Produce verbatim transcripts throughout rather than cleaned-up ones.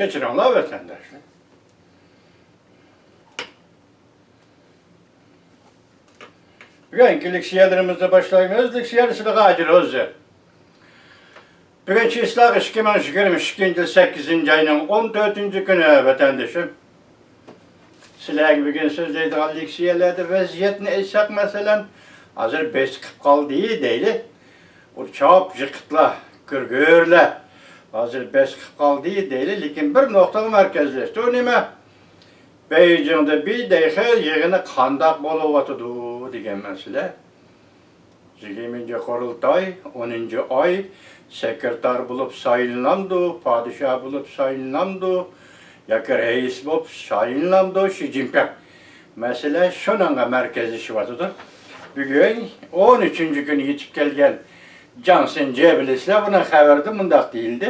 كەچۈرۈڭلار، ۋەتەنداشلار. بۈگۈنكى لېكسىيەلىرىمىزنى باشلايمىز. لېكسىيە رەسىدى غاجىر ئۆزى. بۈگۈن چىسلاق ئىككى مىڭ يىگىرمە ئىككىنچى يىل سەككىزىنچى ئاينىڭ ئون تۆتىنچى كۈنى، ۋەتەندىشىم. سىلەرگە بۈگۈن سۆزلەيدىغان لېكسىيەلەردە ۋەزىيەتنى ئېيتساق، مەسىلەن، ھازىر بېسىقىپ قالدى دەيلى. ئۇ چاپ يىقىتلا، گۈرگۈرلە. ھازىر بېسىقىپ قالدى دەيلى، لېكىن بىر نۇقتىغا مەركەزلەشتى. ئۇ نېمە؟ بېيجىڭدا بىدېخې يىغىنى قانداق بولۇۋاتىدۇ دېگەن مەسىلە. يىگىرمىنچى قۇرۇلتاي ئونىنچى ئاي سېكرېتار بولۇپ سايلىنامدۇ، پادىشاھ بولۇپ سايلىنامدۇ ياكى رەئىس بولۇپ سايلىنامدۇ شى جىنپىڭ؟ مەسىلە شۇنىڭغا مەركەزلىشىۋاتىدۇ. بۈگۈن ئون ئۈچىنچى كۈنى يېتىپ كەلگەن جاڭ سىنجې بىلىسىلەر، بۇنىڭ خەۋىرىدە مۇنداق دېيىلدى: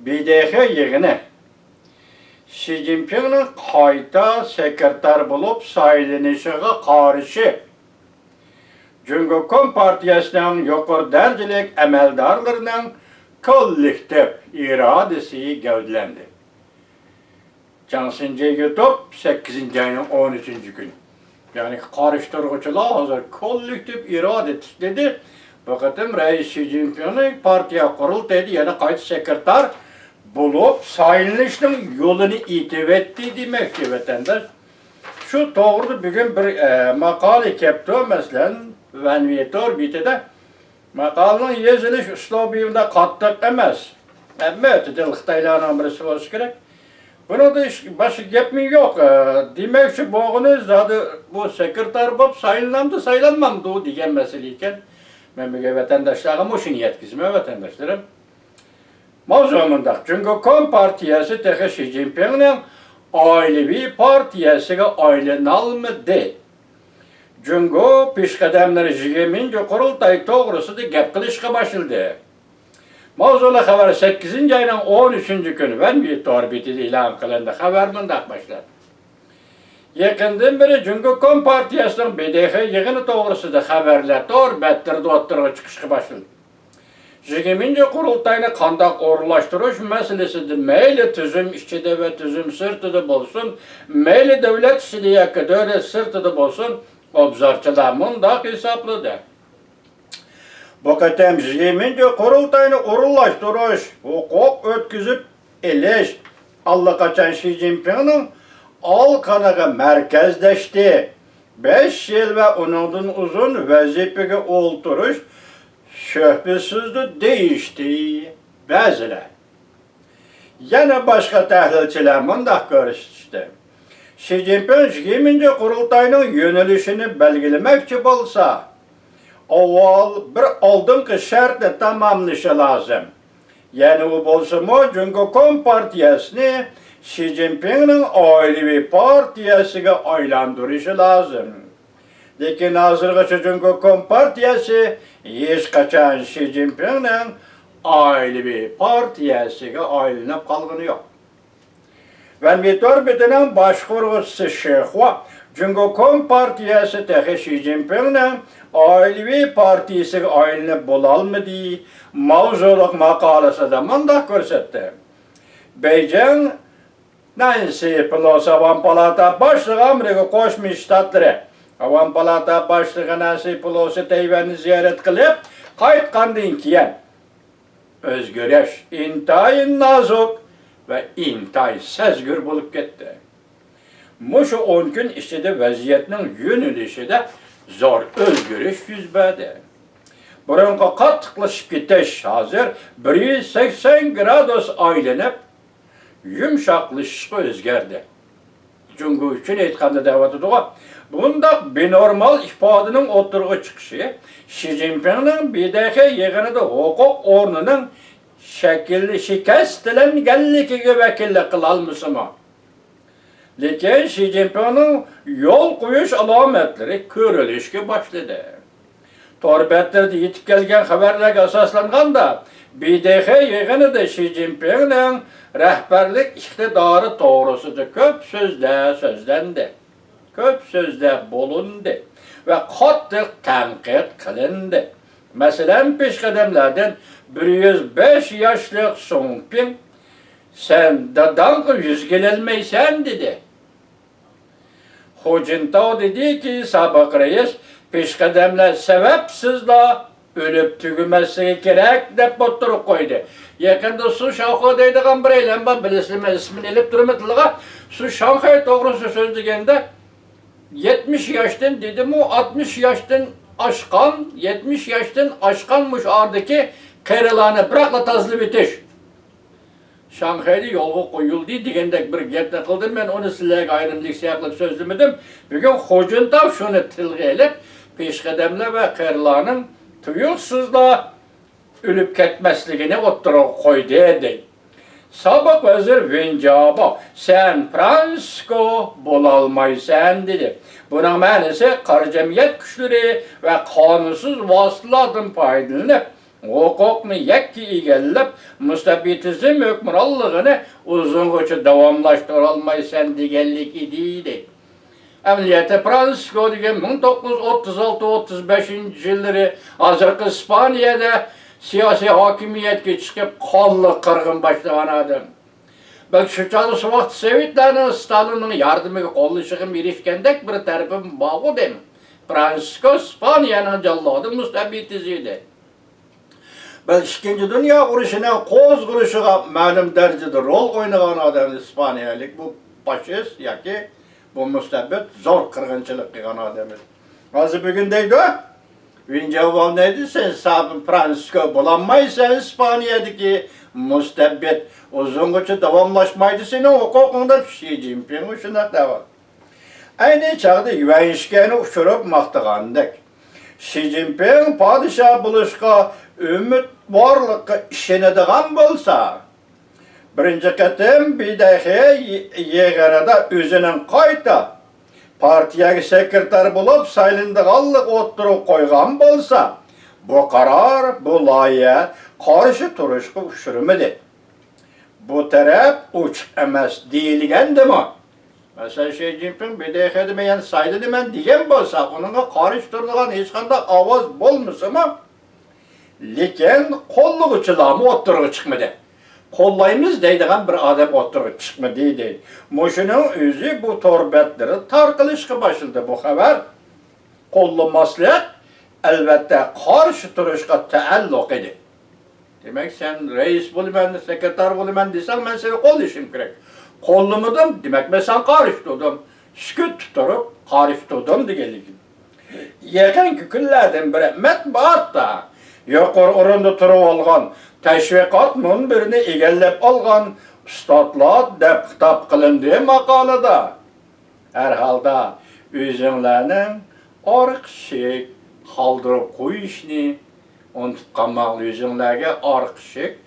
بىدېخې يىغىنى شى جىنپىڭنىڭ قايتا سېكرېتار بولۇپ سايلىنىشىغا قارشى جۇڭگو كومپارتىيەسىنىڭ يۇقىرى دەرىجىلىك ئەمەلدارلىرىنىڭ كوللېكتىپ ئىرادىسى گەۋدىلەندى. جاڭ سىنجې يۇتۇپ، سەككىزىنچى ئاينىڭ ئون ئۈچىنچى كۈنى. يەنى قارشى تۇرغۇچىلار ھازىر كوللېكتىپ ئىرادە تىكلىدى. بۇ قېتىم رەئىس شى جىنپىڭنى پارتىيە قۇرۇلتىيىدا يەنە قايتا سېكرېتار بولۇپ سايلىنىشنىڭ يولىنى ئېتىۋەتتى دېمەكچى، ۋەتەنداش. شۇ توغرىدا بۈگۈن بىر، ئە، ماقالە كەپتۇ، مەسىلەن، ۋەنۋې تور بېتىدە. ماقالىنىڭ يېزىلىش ئۇسلۇبى ئۇنداق قاتتىق ئەمەس. ھەممە مۆتىدىل خىتايلارنىڭ بىرسى بولسا كېرەك. بۇنىڭدا ھېچ باشقا گەپمۇ يوق. ئە، دېمەكچى بولغىنى زادى بۇ سېكرېتار بولۇپ سايلىنامدۇ، سايلانمامدۇ دېگەن مەسىلە ئىكەن. مەن بۈگۈن ۋەتەنداشلارغا مۇشۇنى يەتكۈزىمەن، ۋەتەنداشلىرىم. ماۋزۇ مۇنداق، جۇڭگو كومپارتىيەسى تېخى شى جىنپىڭنىڭ ئائىلىۋى پارتىيەسىگە ئايلىنالمىدى. جۇڭگو پېشقەدەملىرى يىگىرمىنچى قۇرۇلتاي توغرىسىدا گەپ قىلىشقا باشلىدى. ماۋزۇلۇق خەۋەر سەككىزىنچى ئاينىڭ ئون ئۈچىنچى كۈنى ۋەنۋې تور بېتىدە ئېلان قىلىندى. خەۋەر مۇنداق باشلىدى: يېقىندىن بېرى جۇڭگو كومپارتىيەسىنىڭ بىدېخې يىغىنى توغرىسىدا خەۋەرلەر تور بەتلىرىدە ئوتتۇرىغا چىقىشقا باشلىدى. يىگىرمىنچى قۇرۇلتاينى قانداق ئورۇنلاشتۇرۇش مەسىلىسىدە مەيلى تۈزۈم ئىچىدە ۋە تۈزۈم سىرتىدا بولسۇن، مەيلى دۆلەت ئىچىدە ياكى دۆلەت سىرتىدا بولسۇن، ئوبزورچىلار مۇنداق ھېسابلىدى: بۇ قېتىم يىگىرمىنچى قۇرۇلتاينى ئورۇنلاشتۇرۇش، ھوقۇق ئۆتكۈزۈپ ئېلىش ئاللىقاچان شى جىنپىڭنىڭ ئالىقانىغا مەركەزلەشتى. بەش يىل ۋە ئۇنىڭدىن ئۇزۇن ۋەزىپىگە ئولتۇرۇش شۈبھىسىزدۇر دېيىشتى بەزىلەر. يەنە باشقا تەھلىلچىلەر مۇنداق كۆرسىتىشتى: شى جىنپىڭ يىگىرمىنچى قۇرۇلتاينىڭ يۆنىلىشىنى بەلگىلىمەكچى بولسا، ئاۋۋال بىر ئالدىنقى شەرتنى تاماملىشى لازىم. يەنى ئۇ بولسىمۇ جۇڭگو كومپارتىيەسىنى شى جىنپىڭنىڭ ئائىلىۋى پارتىيەسىگە ئايلاندۇرۇشى لازىم. لېكىن ھازىرغىچە جۇڭگو كومپارتىيەسى ھېچقاچان شى جىنپىڭنىڭ ئائىلىۋى پارتىيەسىگە ئايلىنىپ قالغىنى يوق. ۋەنۋېتور بېتىنىڭ باشقۇرغۇچىسى شېخۇا، جۇڭگو كومپارتىيەسى تېخى شى جىنپىڭنىڭ ئائىلىۋى پارتىيەسىگە ئايلىنىپ بولالمىدى ماۋزۇلۇق ماقالىسىدە مۇنداق كۆرسەتتى: بېيجىڭ نەنسى پېلوسى ئاۋام پالاتا باشلىقى ئامېرىكا قوشما شتاتلىرى ئاۋام پالاتا باشلىقى نەنسى پېلوسى تەيۋەننى زىيارەت قىلىپ قايتقاندىن كېيىن، ئۆزگىرىش ئىنتايىن نازۇك ۋە ئىنتايىن سەزگۈر بولۇپ كەتتى. مۇشۇ ئون كۈن ئىچىدە ۋەزىيەتنىڭ يۆنىلىشىدە زور ئۆزگىرىش يۈز بەردى. بۇرۇنقى قاتتىقلىشىپ كېتىش ھازىر بىر يۈز سەكسەن گرادۇس ئايلىنىپ، يۇمشاقلىشىشقا ئۆزگەردى. جۇڭگو ئۈچۈن ئېيتقاندا دەۋاتىدىغۇ. بۇنداق بىنورمال ئىپادىنىڭ ئوتتۇرىغا چىقىشى شى جىنپىڭنىڭ بىدېخې يىغىنىدا ھوقۇق ئورنىنىڭ شەكىللىشى كەستىلەنگەنلىكىگە ۋەكىللىك قىلالمىسىمۇ، لېكىن شى جىنپىڭنىڭ يول قويۇش ئالامەتلىرى كۆرۈلۈشكە باشلىدى. تور بەتلىرىدە يېتىپ كەلگەن خەۋەرلەرگە ئاساسلانغاندا، بىدېخې يىغىنىدا شى جىنپىڭنىڭ رەھبەرلىك ئىقتىدارى توغرىسىدا كۆپ سۆزلەر سۆزلەندى. كۆپ سۆزلەر بولۇندى ۋە قاتتىق تەنقىد قىلىندى. مەسىلەن، پېشقەدەملەردىن بىر يۈز بەش ياشلىق سۇڭپىڭ سەن داداڭغا يۈز كېلەلمەيسەن، دېدى. خۇجىنتاۋ دېدىكى، سابىق رەئىس، پېشقەدەملەر سەۋەبسىزلا ئۆلۈپ تۈگىمەسلىكى كېرەك، دەپ ئوتتۇرىغا قويدى. يېقىندا سۇ شاۋخۇ دەيدىغان بىر ئېلان بار، بىلىسىزمۇ، ئىسمىنى ئېلىپ تۇرىمەن تىلغا. سۇ شاڭخەي توغرىسىدا سۆزلىگەندە، يەتمىش ياشتىن دېدىمۇ، ئاتمىش ياشتىن ئاشقان، يەتمىش ياشتىن ئاشقان مۇشۇ ئارىدىكى قېرىلارنى بىراقلا تازىلىۋېتىش. شاڭخەيدە يولغا قويۇلدى دېگەندەك بىر گەپنى قىلدىم. مەن ئۇنى سىلەرگە ئايرىم لېكسىيە قىلىپ سۆزلىمىدىم. بۈگۈن خۇجىنتاۋ شۇنى تىلغا ئېلىپ، پېشقەدەملەر ۋە قېرىلارنىڭ تۇيۇقسىزلا ئۆلۈپ كەتمەسلىكىنى ئوتتۇرىغا قويدى، دەيدۇ. سابىق ۋەزىر ۋېن جياباۋ، سەن فرانسىسكو بولالمايسەن، دېدى. بۇنىڭ مەنىسى قارا جەمئىيەت كۈچلىرى ۋە قانۇنسىز ۋاسىتىلاردىن پايدىلىنىپ، ھوقۇقنى يەككە ئىگىلەپ، مۇستەبىتىزم ھۆكۈمرانلىقىنى ئۇزۇنغىچە داۋاملاشتۇرالمايسەن دېگەنلىك ئىدى، دەيدۇ. ئەمەلىيەتتە، فرانسىسكو دېگەن مىڭ توققۇز يۈز ئوتتۇز ئالتە، ئوتتۇز بەشىنچى يىللىرى ھازىرقى ئىسپانىيەدە سىياسىي ھاكىمىيەتكە چىقىپ، قانلىق قىرغىن باشلىغان ئادەم. بەلكى شۇ چاغدا شۇ ۋاقىت سوۋېتلارنىڭ ستالىننىڭ ياردىمىگە، قوللىشىغىمۇ ئېرىشكەندەك بىر تەرىپىم بارغۇ دەيمەن. فرانسىسكو ئىسپانىيەنىڭ جانلىقىدا مۇستەبىتىزى ئىدى. بەلكى ئىككىنچى دۇنيا ئۇرۇشىنىڭ قوزغىلىشىغا مەلۇم دەرىجىدە رول ئوينىغان ئادەم ئىسپانىيەلىك بۇ فاشىست ياكى بۇ مۇستەبىت زور قىرغىنچىلىق قىلغان ئادەم ئىدى. ھازىر بۈگۈن دەيدۇ، ۋېن جياباۋ دەيدۇ، سەن سابىق فرانسىسكو بولالمايسەن، ئىسپانىيەدىكى مۇستەبىت ئۇزۇنغىچە داۋاملاشمايدۇ سېنىڭ ھوقۇقۇڭ، دەپ شى جىنپىڭمۇ شۇنداق دەۋاتىدۇ. ئەينى چاغدا يۈەنشىكەنى ئۇچۇرۇپ ماختىغاندەك، شى جىنپىڭ پادىشاھ بولۇشقا ئۈمىدۋارلىققا ئىشىنىدىغان بولسا، بىرىنچى قېتىم بىدەخې يىغىنىدا ئۆزىنىڭ قايتا پارتىيەگە سېكرېتار بولۇپ سايلىنىدىغانلىقى ئوتتۇرىغا قويغان بولسا، بۇ قارار، بۇ لايىھە قارشى تۇرۇشقا ئۇچرىمىدى. بۇ تەرەپ ئوچۇق ئەمەس دېيىلگەندىمۇ؟ مەسىلەن، شى جىنپىڭ بىدەخېدە مەن سايلىنىمەن دېگەن بولسا، ئۇنىڭغا قارشى تۇرىدىغان ھېچقانداق ئاۋاز بولمىسىمۇ، لېكىن قوللىغۇچىلارمۇ ئوتتۇرىغا چىقمىدى. قوللايمىز دەيدىغان بىر ئادەم ئوتتۇرىغا چىقمىدى، دەيدۇ. مۇشۇنىڭ ئۆزى بۇ تور بەتلىرى تارقىلىشقا باشلىدى بۇ خەۋەر. قوللىماسلىق، ئەلۋەتتە، قارشى تۇرۇشقا تەئەللۇق ئىدى. دېمەك، سەن رەئىس بولىمەن، سېكرېتار بولىمەن دېسەڭ، مەن سېنى قوللىشىم كېرەك. قوللىمىدىم، دېمەك، مەن ساڭا قارشى تۇردۇم. سۈكۈت تۇتۇپ، قارشى تۇردۇم دېگەنلىكىم. يېقىنقى كۈنلەردىن بېرى مەتبۇئاتتا يۇقىرى ئورۇندا تۇرۇۋالغان، تەشۋىقات مۇنبىرىنى ئىگىلەپ ئالغان ئۇستاتلار دەپ خىتاب قىلىندى ماقالىدا. ھەر ھالدا ئۆزۈڭلارنىڭ ئارقا ئىشىك قالدۇرۇپ قويۇشنى ئۇنتۇپ قالماڭلار، ئۆزۈڭلارگە ئارقا ئىشىك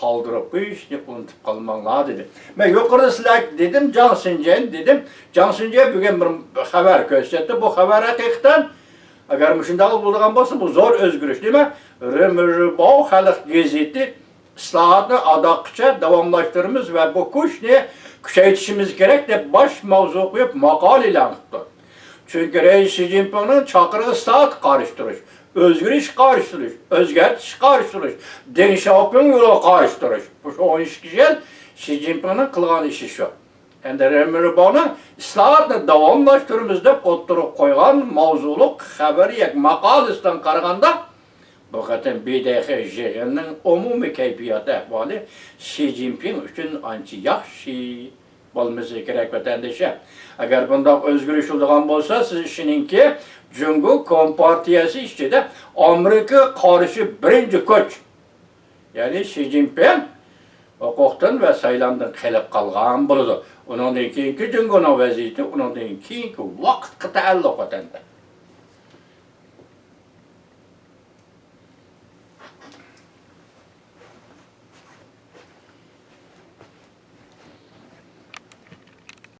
قالدۇرۇپ قويۇشنى ئۇنتۇپ قالماڭلار، دېدى. مەن يۇقىرىدا سىلەرگە دېدىم، جاڭ سىنجيەن دېدىم. جاڭ سىنجيەن بۈگۈن بىر خەۋەر كۆرسەتتى. بۇ خەۋەر ھەقىقەتەن، ئەگەر مۇشۇنداق بولىدىغان بولسا، بۇ زور ئۆزگىرىش، دېمە، رېنمېيباۋ خەلق گېزىتى ئىسلاھاتنى ئاداققىچە داۋاملاشتۇرىمىز ۋە بۇ كۈچنى كۈچەيتىشىمىز كېرەك، دەپ باش ماۋزۇ قويۇپ ماقالە ئېلان قىپتۇ. چۈنكى رەئىس شى جىنپىڭنىڭ چاقىرىقى ئىسلاھاتقا قارشى تۇرۇش، ئۆزگىرىشكە قارشى تۇرۇش، ئۆزگەرتىشكە قارشى تۇرۇش، دېڭ شياۋپىڭ يولىغا قارشى تۇرۇش. مۇشۇ ئون ئىككى يىل شى جىنپىڭنىڭ قىلغان ئىشى شۇ. ئەمدى رېنمېيباۋنىڭ ئىسلاھاتنى داۋاملاشتۇرىمىز دەپ ئوتتۇرىغا قويغان ماۋزۇلۇق خەۋىرى ياكى ماقالىسىدىن قارىغاندا، بۇ قېتىم بىدەخې يىغىنىنىڭ ئومۇمىي كەيپىيات ئەھۋالى شى جىنپىڭ ئۈچۈن ئانچە ياخشى بولمىسا كېرەك، ۋەتەندىشىم. ئەگەر بۇنداق ئۆزگىرىش بولىدىغان بولسا، سىز ئىشىنىڭكى، جۇڭگو كومپارتىيەسى ئىچىدە ئامېرىكا قارشى بىرىنچى كۈچ، يەنى شى جىنپىڭ ھوقۇقتىن ۋە سايلامدىن قېلىپ قالغان بولىدۇ. ئۇنىڭدىن كېيىنكى جۇڭگونىڭ ۋەزىيىتى، ئۇنىڭدىن كېيىنكى ۋاقىتقا تەئەللۇق، ۋەتەندە.